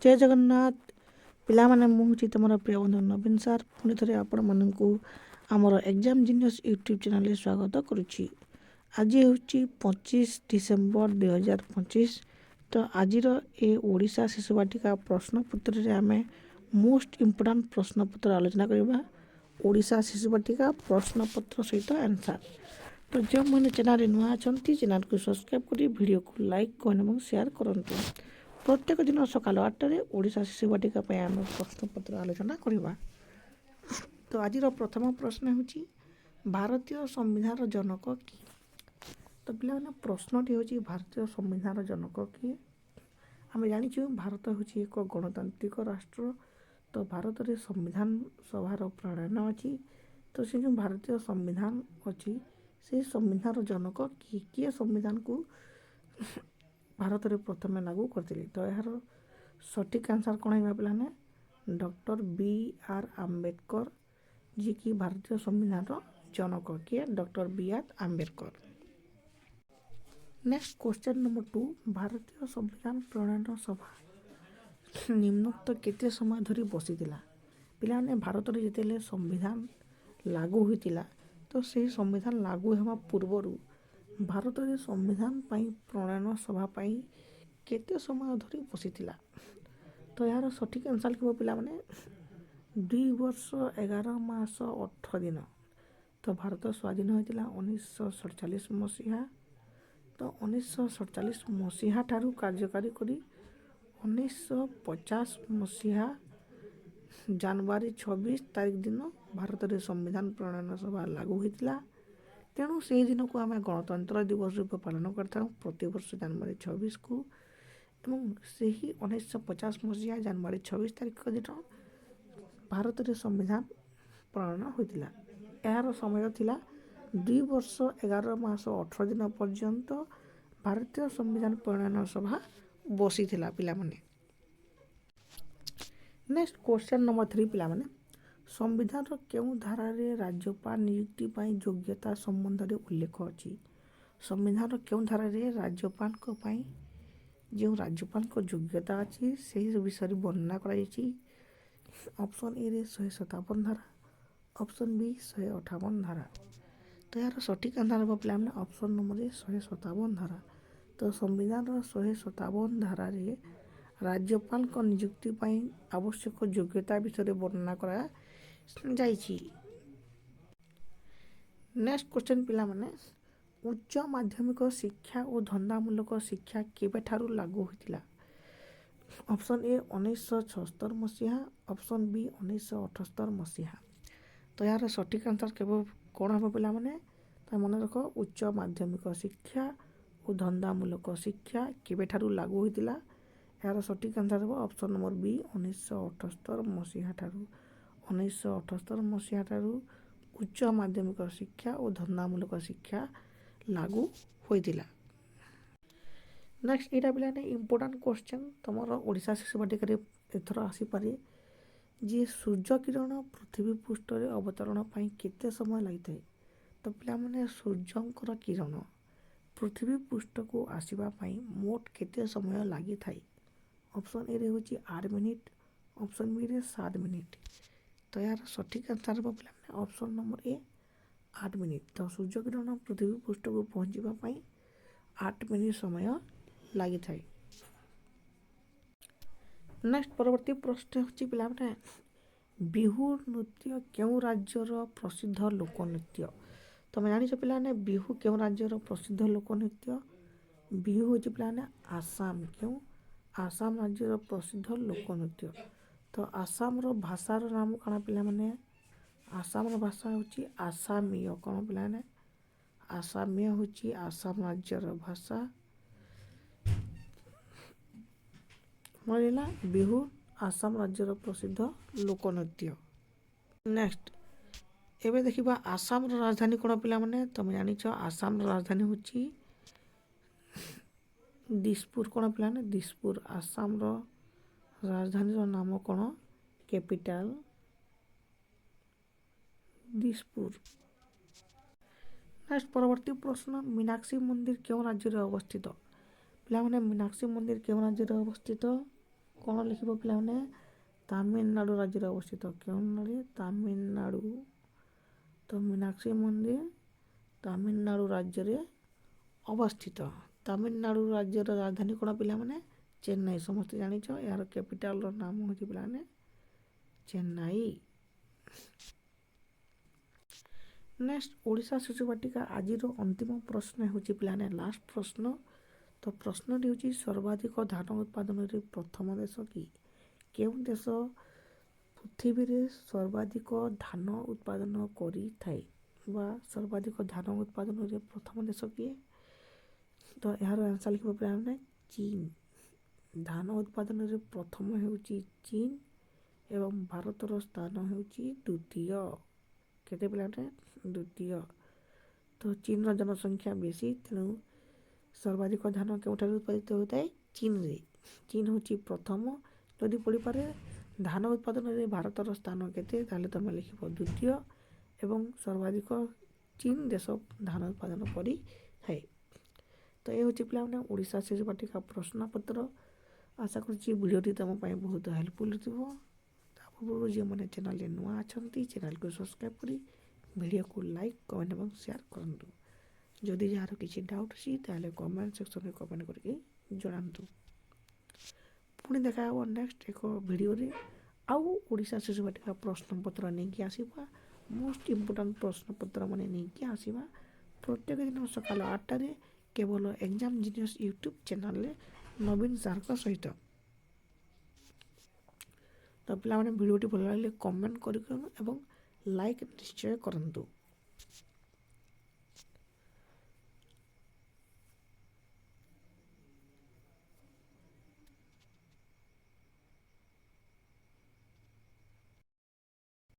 ଜୟ ଜଗନ୍ନାଥ ପିଲାମାନେ। ମୁଁ ହେଉଛି ତୁମର ପ୍ରିୟ ବନ୍ଧୁ ନବୀନ ସାର୍। ପୁଣି ଥରେ ଆପଣମାନଙ୍କୁ ଆମର ଏକ୍ଜାମ୍ ଜିନିୟସ୍ ୟୁଟ୍ୟୁବ୍ ଚ୍ୟାନେଲରେ ସ୍ୱାଗତ କରୁଛି। ଆଜି ହେଉଛି 25 ଡିସେମ୍ବର 2025। ତ ଆଜିର ଏ ଓଡ଼ିଶା ଶିଶୁ ବାଟିକା ପ୍ରଶ୍ନପତ୍ରରେ ଆମେ ମୋଷ୍ଟ ଇମ୍ପୋର୍ଟାଣ୍ଟ ପ୍ରଶ୍ନପତ୍ର ଆଲୋଚନା କରିବା, ଓଡ଼ିଶା ଶିଶୁ ବାଟିକା ପ୍ରଶ୍ନପତ୍ର ସହିତ ଆନ୍ସର୍। ତ ଯେଉଁମାନେ ଚ୍ୟାନେଲରେ ନୂଆ ଅଛନ୍ତି, ଚ୍ୟାନେଲକୁ ସବସ୍କ୍ରାଇବ୍ କରି ଭିଡ଼ିଓକୁ ଲାଇକ୍, କମେଣ୍ଟ ଏବଂ ସେୟାର କରନ୍ତୁ। ପ୍ରତ୍ୟେକ ଦିନ ସକାଳ 8ଟାରେ ଓଡ଼ିଶା ଶିଶୁ ବାଟିକା ପାଇଁ ଆମେ ପ୍ରଶ୍ନପତ୍ର ଆଲୋଚନା କରିବା। ତ ଆଜିର ପ୍ରଥମ ପ୍ରଶ୍ନ ହେଉଛି, ଭାରତୀୟ ସମ୍ବିଧାନର ଜନକ କିଏ? ତ ପିଲାମାନେ, ପ୍ରଶ୍ନଟି ହେଉଛି, ଭାରତୀୟ ସମ୍ବିଧାନର ଜନକ କିଏ? ଆମେ ଜାଣିଛୁ, ଭାରତ ହେଉଛି ଏକ ଗଣତାନ୍ତ୍ରିକ ରାଷ୍ଟ୍ର। ତ ଭାରତରେ ସମ୍ବିଧାନ ସଭାର ପ୍ରଣୟନ ଅଛି। ତ ସେ ଯେଉଁ ଭାରତୀୟ ସମ୍ବିଧାନ ଅଛି, ସେହି ସମ୍ବିଧାନର ଜନକ କିଏ? କିଏ ସମ୍ବିଧାନକୁ ଭାରତରେ ପ୍ରଥମେ ଲାଗୁ କରିଥିଲେ? ତ ଏହାର ସଠିକ୍ ଆନ୍ସର୍ କ'ଣ ହେବ ପିଲାମାନେ? ଡକ୍ଟର ବି ଆର୍ ଆମ୍ବେଦକର, ଯିଏକି ଭାରତୀୟ ସମ୍ବିଧାନର ଜନକ। କିଏ? Doctor B R Ambedkar. Next question number 2। ଭାରତୀୟ ସମ୍ବିଧାନ ପ୍ରଣୟନ ସଭା ନିମ୍ନୋକ୍ତ କେତେ ସମୟ ଧରି ବସିଥିଲା? ପିଲାମାନେ, ଭାରତରେ ଯେତେବେଳେ ସମ୍ବିଧାନ ଲାଗୁ ହୋଇଥିଲା, ତ ସେହି ସମ୍ବିଧାନ ଲାଗୁ ହେବା ପୂର୍ବରୁ ଭାରତରେ ସମ୍ବିଧାନ ପାଇଁ ପ୍ରଣୟନ ସଭା ପାଇଁ କେତେ ସମୟ ଧରି ବସିଥିଲା? ତ ଏହାର ସଠିକ୍ ଆନ୍ସର୍ ହେବ ପିଲାମାନେ, 2 ବର୍ଷ 11 ମାସ 8 ଦିନ। ତ ଭାରତ ସ୍ୱାଧୀନ ହୋଇଥିଲା 1947 ମସିହା। ତ 1947 ମସିହା ଠାରୁ କାର୍ଯ୍ୟକାରୀ କରି 1950 ମସିହା ଜାନୁଆରୀ 26 ତାରିଖ ଦିନ ଭାରତରେ ସମ୍ବିଧାନ ପ୍ରଣୟନ ସଭା ଲାଗୁ ହୋଇଥିଲା। ତେଣୁ ସେହି ଦିନକୁ ଆମେ ଗଣତନ୍ତ୍ର ଦିବସ ରୂପେ ପାଳନ କରିଥାଉ ପ୍ରତିବର୍ଷ ଜାନୁଆରୀ 26କୁ। ଏବଂ ସେହି 1950 ମସିହା ଜାନୁଆରୀ 26 ତାରିଖ ଦିନ ଭାରତରେ ସମ୍ବିଧାନ ପ୍ରଣୟନ ହୋଇଥିଲା। ଏହାର ସମୟ ଥିଲା 2 ବର୍ଷ 11 ମାସ 18 ଦିନ ପର୍ଯ୍ୟନ୍ତ ଭାରତୀୟ ସମ୍ବିଧାନ ପ୍ରଣୟନ ସଭା ବସିଥିଲା ପିଲାମାନେ। ନେକ୍ସଟ କ୍ୱେଶ୍ଚନ୍ ନମ୍ବର 3 ପିଲାମାନେ, ସମ୍ବିଧାନର କେଉଁ ଧାରାରେ ରାଜ୍ୟପାଳ ନିଯୁକ୍ତି ପାଇଁ ଯୋଗ୍ୟତା ସମ୍ବନ୍ଧରେ ଉଲ୍ଲେଖ ଅଛି? ସମ୍ବିଧାନର କେଉଁ ଧାରାରେ ରାଜ୍ୟପାଳଙ୍କ ପାଇଁ ଯେଉଁ ରାଜ୍ୟପାଳଙ୍କ ଯୋଗ୍ୟତା ଅଛି, ସେହି ବିଷୟରେ ବର୍ଣ୍ଣନା କରାଯାଇଛି? ଅପସନ୍ ଏରେ 157 ଧାରା, ଅପସନ୍ ବି 158 ଧାରା। ତ ଏହାର ସଠିକ୍ ଆନ୍ସର୍ ହେବ ପିଲାମାନେ, ଅପସନ୍ ନମ୍ବର ଏ, 157 ଧାରା। ତ ସମ୍ବିଧାନର 157 ଧାରାରେ ରାଜ୍ୟପାଳଙ୍କ ନିଯୁକ୍ତି ପାଇଁ ଆବଶ୍ୟକ ଯୋଗ୍ୟତା ବିଷୟରେ ବର୍ଣ୍ଣନା କରାଯାଇଛି। ନେକ୍ସଟ କ୍ୱେଶ୍ଚନ୍ ପିଲାମାନେ, ଉଚ୍ଚ ମାଧ୍ୟମିକ ଶିକ୍ଷା ଓ ଧନ୍ଦାମୂଳକ ଶିକ୍ଷା କେବେଠାରୁ ଲାଗୁ ହୋଇଥିଲା? ଅପସନ୍ ଏ, 1976 ମସିହା, ଅପସନ୍ ବି, 1978 ମସିହା। ତ ଏହାର ସଠିକ୍ ଆନ୍ସର୍ କେବେ କ'ଣ ହେବ ପିଲାମାନେ? ତ ମନେ ରଖ, ଉଚ୍ଚ ମାଧ୍ୟମିକ ଶିକ୍ଷା ଓ ଧନ୍ଦାମୂଳକ ଶିକ୍ଷା କେବେଠାରୁ ଲାଗୁ ହୋଇଥିଲା? ଏହାର ସଠିକ୍ ଆନ୍ସର୍ ହେବ ଅପସନ୍ ନମ୍ବର ବି, 1978 ମସିହା ଠାରୁ। 1978 ମସିହା ଠାରୁ ଉଚ୍ଚ ମାଧ୍ୟମିକ ଶିକ୍ଷା ଓ ଧନ୍ଦାମୂଳକ ଶିକ୍ଷା ଲାଗୁ ହୋଇଥିଲା। ନେକ୍ସଟ, ଏଇଟା ପିଲାମାନେ ଇମ୍ପୋର୍ଟାଣ୍ଟ କ୍ୱେଶ୍ଚନ୍, ତୁମର ଓଡ଼ିଶା ଶିଶୁ ବାଟିକାରେ ଏଥର ଆସିପାରେ ଯେ ସୂର୍ଯ୍ୟ କିରଣ ପୃଥିବୀ ପୃଷ୍ଠରେ ଅବତରଣ ପାଇଁ କେତେ ସମୟ ଲାଗିଥାଏ? ତ ପିଲାମାନେ, ସୂର୍ଯ୍ୟଙ୍କର କିରଣ ପୃଥିବୀ ପୃଷ୍ଠକୁ ଆସିବା ପାଇଁ ମୋଟ କେତେ ସମୟ ଲାଗିଥାଏ? ଅପସନ୍ ଏରେ ହେଉଛି 8 ମିନିଟ୍, ଅପସନ୍ ବିରେ 7 ମିନିଟ୍। ତ ଏହାର ସଠିକ୍ ଆନ୍ସର୍ ହେବ ପିଲାମାନେ, ଅପସନ୍ ନମ୍ବର ଏ, 8 ମିନିଟ୍। ତ ସୂର୍ଯ୍ୟ କିରଣ ପୃଥିବୀ ପୃଷ୍ଠକୁ ପହଞ୍ଚିବା ପାଇଁ 8 ମିନିଟ୍ ସମୟ ଲାଗିଥାଏ। ନେକ୍ସଟ, ପରବର୍ତ୍ତୀ ପ୍ରଶ୍ନ ହେଉଛି ପିଲାମାନେ, ବିହୁ ନୃତ୍ୟ କେଉଁ ରାଜ୍ୟର ପ୍ରସିଦ୍ଧ ଲୋକନୃତ୍ୟ? ତମେ ଜାଣିଛ ପିଲାମାନେ, ବିହୁ କେଉଁ ରାଜ୍ୟର ପ୍ରସିଦ୍ଧ ଲୋକନୃତ୍ୟ? ବିହୁ ହେଉଛି ପିଲାମାନେ ଆସାମ। କେଉଁ? ଆସାମ ରାଜ୍ୟର ପ୍ରସିଦ୍ଧ ଲୋକନୃତ୍ୟ। ତ ଆସାମର ଭାଷାର ନାମ କ'ଣ ପିଲାମାନେ? ଆସାମର ଭାଷା ହେଉଛି ଆସାମୀୟ। କ'ଣ ପିଲାମାନେ? ଆସାମୀୟ ହେଉଛି ଆସାମ ରାଜ୍ୟର ଭାଷା। ମନେ ରହିଲା, ବିହୁ ଆସାମ ରାଜ୍ୟର ପ୍ରସିଦ୍ଧ ଲୋକନୃତ୍ୟ। ନେକ୍ସଟ, ଏବେ ଦେଖିବା ଆସାମର ରାଜଧାନୀ କ'ଣ ପିଲାମାନେ? ତମେ ଜାଣିଛ, ଆସାମର ରାଜଧାନୀ ହେଉଛି ଦିସପୁର। କ'ଣ ପିଲାମାନେ? ଦିସପୁର। ଆସାମର ରାଜଧାନୀର ନାମ କ'ଣ? କ୍ୟାପିଟାଲ ଦିସପୁର। ନେକ୍ସଟ, ପରବର୍ତ୍ତୀ ପ୍ରଶ୍ନ, ମୀନାକ୍ଷୀ ମନ୍ଦିର କେଉଁ ରାଜ୍ୟରେ ଅବସ୍ଥିତ? ପିଲାମାନେ, ମୀନାକ୍ଷୀ ମନ୍ଦିର କେଉଁ ରାଜ୍ୟରେ ଅବସ୍ଥିତ? କ'ଣ ଲେଖିବ ପିଲାମାନେ? ତାମିଲନାଡ଼ୁ ରାଜ୍ୟରେ ଅବସ୍ଥିତ। କେଉଁ ନାଡ଼ୁ? ତାମିଲନାଡ଼ୁ। ତ ମୀନାକ୍ଷୀ ମନ୍ଦିର ତାମିଲନାଡ଼ୁ ରାଜ୍ୟରେ ଅବସ୍ଥିତ। ତାମିଲନାଡ଼ୁ ରାଜ୍ୟର ରାଜଧାନୀ କ'ଣ ପିଲାମାନେ? ଚେନ୍ନାଇ। ସମସ୍ତେ ଜାଣିଛ, ଏହାର କ୍ୟାପିଟାଲର ନାମ ହେଉଛି ପିଲାମାନେ ଚେନ୍ନାଇ। ନେକ୍ସଟ, ଓଡ଼ିଶା ଶିଶୁ ବାଟିକା ଆଜିର ଅନ୍ତିମ ପ୍ରଶ୍ନ ହେଉଛି ପିଲାମାନେ, ଲାଷ୍ଟ ପ୍ରଶ୍ନ। ତ ପ୍ରଶ୍ନଟି ହେଉଛି, ସର୍ବାଧିକ ଧାନ ଉତ୍ପାଦନରେ ପ୍ରଥମ ଦେଶ କି? କେଉଁ ଦେଶ ପୃଥିବୀରେ ସର୍ବାଧିକ ଧାନ ଉତ୍ପାଦନ କରିଥାଏ ବା ସର୍ବାଧିକ ଧାନ ଉତ୍ପାଦନରେ ପ୍ରଥମ ଦେଶ କିଏ? ତ ଏହାର ଆନ୍ସର୍ ଲେଖିବ ପିଲାମାନେ, ଚୀନ। ଧାନ ଉତ୍ପାଦନରେ ପ୍ରଥମ ହେଉଛି ଚୀନ ଏବଂ ଭାରତର ସ୍ଥାନ ହେଉଛି ଦ୍ୱିତୀୟ। କେତେ ପିଲାମାନେ? ଦ୍ୱିତୀୟ। ତ ଚୀନର ଜନସଂଖ୍ୟା ବେଶୀ, ତେଣୁ ସର୍ବାଧିକ ଧାନ କେଉଁଠାରେ ଉତ୍ପାଦିତ ହୋଇଥାଏ? ଚୀନରେ। ଚୀନ ହେଉଛି ପ୍ରଥମ। ଯଦି ପଡ଼ିପାରେ ଧାନ ଉତ୍ପାଦନରେ ଭାରତର ସ୍ଥାନ କେତେ, ତାହେଲେ ତୁମେ ଲେଖିବ ଦ୍ୱିତୀୟ ଏବଂ ସର୍ବାଧିକ ଚୀନ ଦେଶ ଧାନ ଉତ୍ପାଦନ କରିଥାଏ। ତ ଏ ହେଉଛି ପିଲାମାନେ ଓଡ଼ିଶା ଶିଶୁ ବାଟିକା ପ୍ରଶ୍ନପତ୍ର। ଆଶା କରୁଛି ଭିଡ଼ିଓଟି ତୁମ ପାଇଁ ବହୁତ ହେଲ୍ପଫୁଲ୍ ଥିବ। ତା ପୂର୍ବରୁ ଯେଉଁମାନେ ଚ୍ୟାନେଲରେ ନୂଆ ଅଛନ୍ତି, ଚ୍ୟାନେଲକୁ ସବସ୍କ୍ରାଇବ୍ କରି ଭିଡ଼ିଓକୁ ଲାଇକ୍, କମେଣ୍ଟ ଏବଂ ସେୟାର କରନ୍ତୁ। ଯଦି ଯାହାର କିଛି ଡାଉଟ୍ ଅଛି, ତାହେଲେ କମେଣ୍ଟ ସେକ୍ସନରେ କମେଣ୍ଟ କରିକି ଜଣାନ୍ତୁ। ପୁଣି ଦେଖା ହେବ ନେକ୍ସଟ ଏକ ଭିଡ଼ିଓରେ। ଆଉ ଓଡ଼ିଶା ଶିଶୁ ବାଟିକା ପ୍ରଶ୍ନପତ୍ର ନେଇକି ଆସିବା, ମୋଷ୍ଟ ଇମ୍ପୋର୍ଟାଣ୍ଟ ପ୍ରଶ୍ନପତ୍ର ମାନେ ନେଇକି ଆସିବା ପ୍ରତ୍ୟେକ ଦିନ ସକାଳ 8ଟାରେ, କେବଳ ଏକ୍ଜାମ୍ ଜିନିୟସ୍ ୟୁଟ୍ୟୁବ୍ ଚ୍ୟାନେଲରେ ନବୀନ ସାର୍ଙ୍କ ସହିତ। ତ ପିଲାମାନେ, ଭିଡ଼ିଓଟି ଭଲ ଲାଗିଲେ କମେଣ୍ଟ କରି ଏବଂ ଲାଇକ୍ ନିଶ୍ଚୟ କରନ୍ତୁ।